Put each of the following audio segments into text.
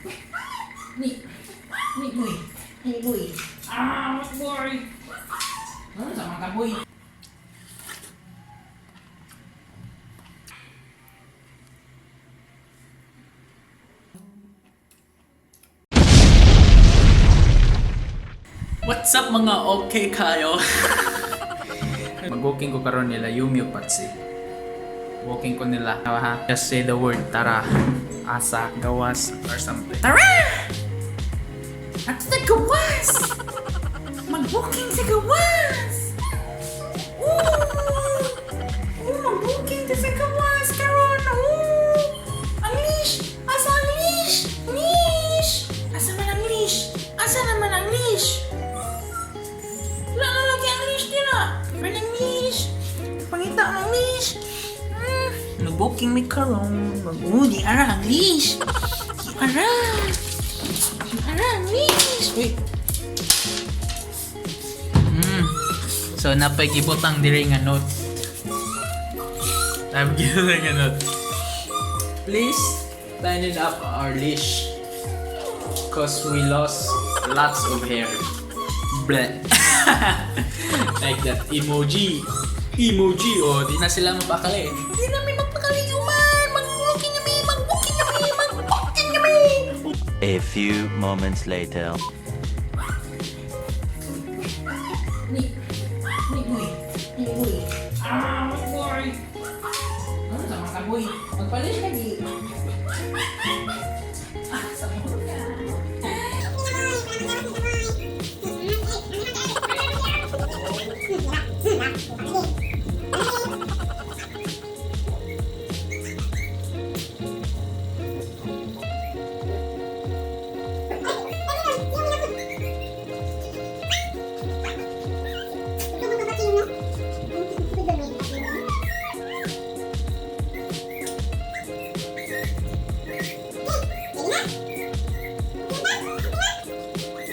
Ni, ni boy. Ni boy. Ah, boy. Ano sa mga boy? What's up, mga okay kayo? Mag-walking ko karon nila Yumi ug Patsi. Walking ko nila ha. Just say the word "tara", asa, gawas or something. Tara! At sa gawas! Mag-walking sa gawas! Ooh! Ooh, mag-walking ta sa gawas karon! Ooh! Ang leash! Asa ang leash? Leash! Asa man ang leash? Asa naman ang leash? Wala na lagi ang leash dira! Wala ang leash! Pangita ang leash! Nag-walking mi karon. Mag-oo, di ara ang leash! Di ara! Ara, ang leash! Uy! So napay gibutang diri nga note. I'm giving a note. Please tighten up our leash, 'cause we lost lots of hair. Bleh. Like that emoji. Emoji, oh, di na sila mapakali. Di namin mapakali human! Mag-walking kami! Mag-walking kami! Mag-walking kami! A few moments later. Ni, ni boy. Ni boy. Ah, boy! Ano sa mga boy? Magpalis lagi. Ah, sa mga.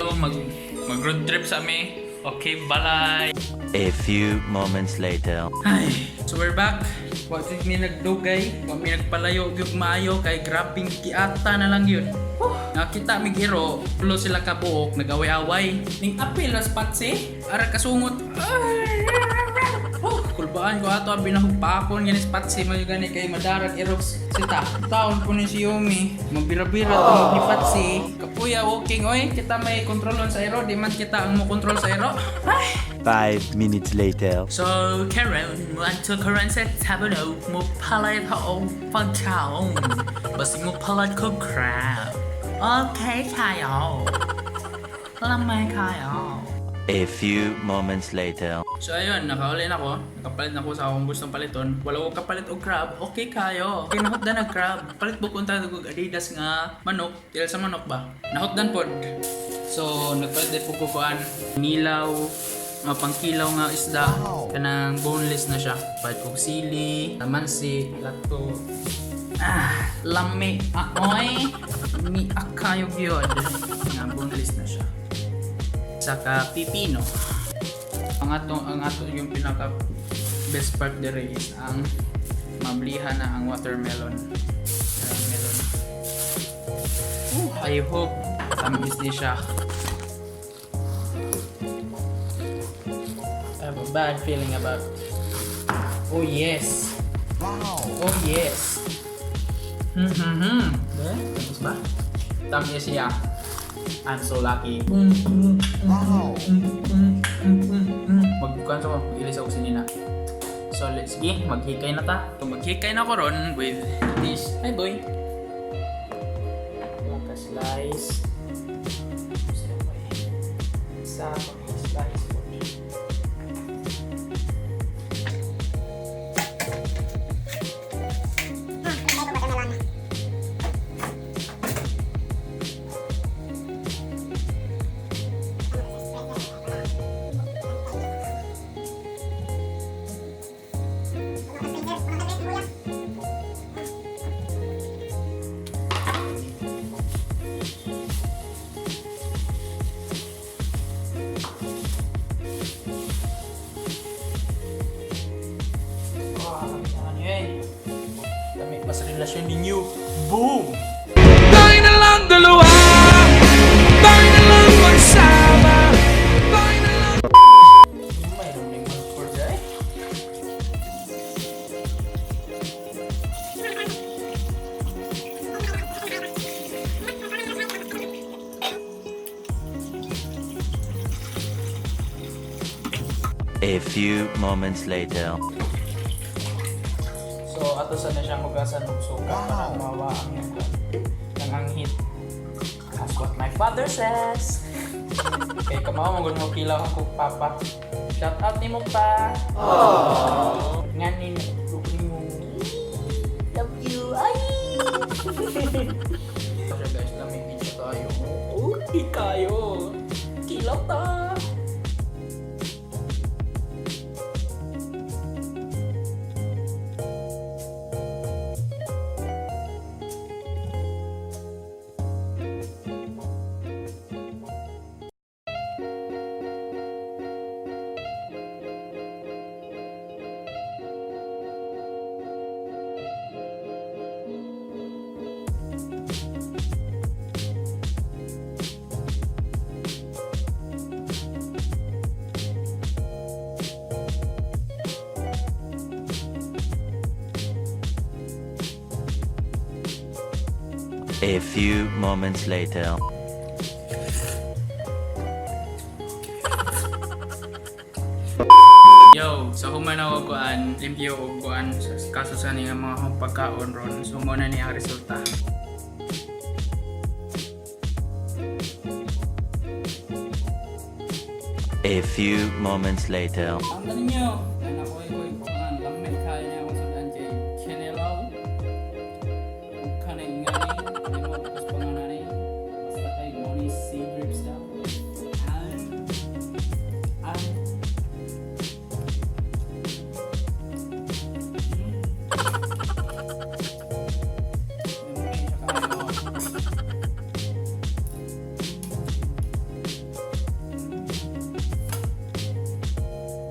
So mag road trip sa mi. Okay, bye. A few moments later. Ay, so we're back. Wa jud mi nagdugay, wa mi nagpalayo gyud maayo kay grabing kiata na lang yun. Whew. Nakita mig iro, tulo sila ka buok nagaway-away. Ning apil as patsi, ara kasungot. Oh, kulbaan ko ato abi na pakon ganis patsi man gani kay madarag iro sita. Taon po ni si Yumi, mabira-bira tungod ni Patsi. Kapuya walking oy, kita may kontrolon sa iro, di man kita ang mo kontrol sa iro. Ay. 5 minutes later. So karon mo karon sa Tabono mo palit ho pagkaon. Basta mo palit ko crab. Okay kayo. Lamay kayo. A few moments later. So ayun, nakaulin ako. Nakapalit na ako sa akong gustong paliton. Wala ko kapalit og crab. Okay kayo. Okay, nahutdan ang crab. Palit mo kung og Adidas nga manok. Dahil sa manok ba? Nahutdan pod. So, nagpalit din po ko kuan. Nilaw, mga pangkilaw nga isda. Kanang boneless na siya. Palit kog sili, tamansi, lato. Ah, lami aoy. Mi akayo gyud. Nga boneless na siya. Saka pipino. Ang ato yung pinaka best part dire is ang mablihan na ang watermelon. Ang melon. I hope tamis ni siya. I have a bad feeling about. Oh yes. Oh yes. Eh, tamis ba? Tamis siya. I'm so lucky. Wow. Magbukan sa ko, mag-ilis ako sinina. So let's sige, maghikay na ta. So maghikay na ko ron with this. Hi boy. Wala slice. Sa slice po. Oh, ano eh. Dami pa sa relasyon ninyo. Boom! Tayo na lang dalawa. A few moments later. So ato sa na siyang hugasan og suka para mawa ang ang anghit. That's what my father says. Kay kamao mo gud mo kilaw ako papa. Shout out nimo pa. Ngani mo. Love you. Ay. Siya guys, lamig din siya tayo. Okay kayo. Kilaw ta. A few moments later. Yo, so human ako kuan, limpyo og kuan sa kaso sa nga mga akong pagkaon ron. So mo na ni ang resulta. A few moments later. Ang galing nyo. Yan ako ay koy kuan, lamit kaya niya akong sudan kay Kenelo. Ug kanay ngani, nimo tapos panganani. Basta kay Moni sea grapes daw. Ay. Ay.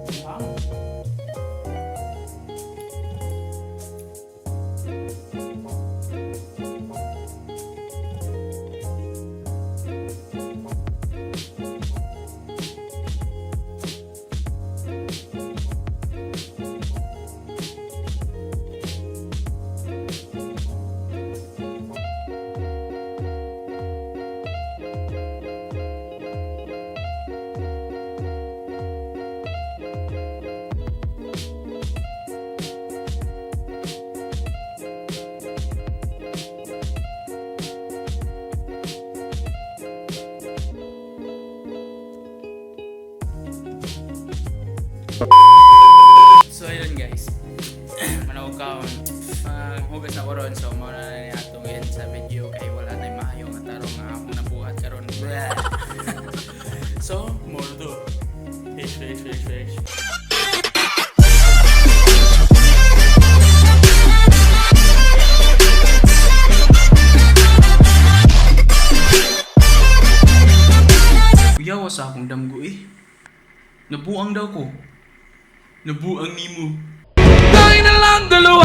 Lami siya kaayo. Ah. So ayun guys. Manawag kaon. Maghugas ako ron, so mao na ni atong end sa video kay wala na maayo nga tarong nga akong nabuhat karon. Bleh. So, mo na to. Fish, fish, fish, fish. Kuyawa sa akong damgo eh. Nabuang daw ko. Nabuang nimo. Tayo na lang dalawa.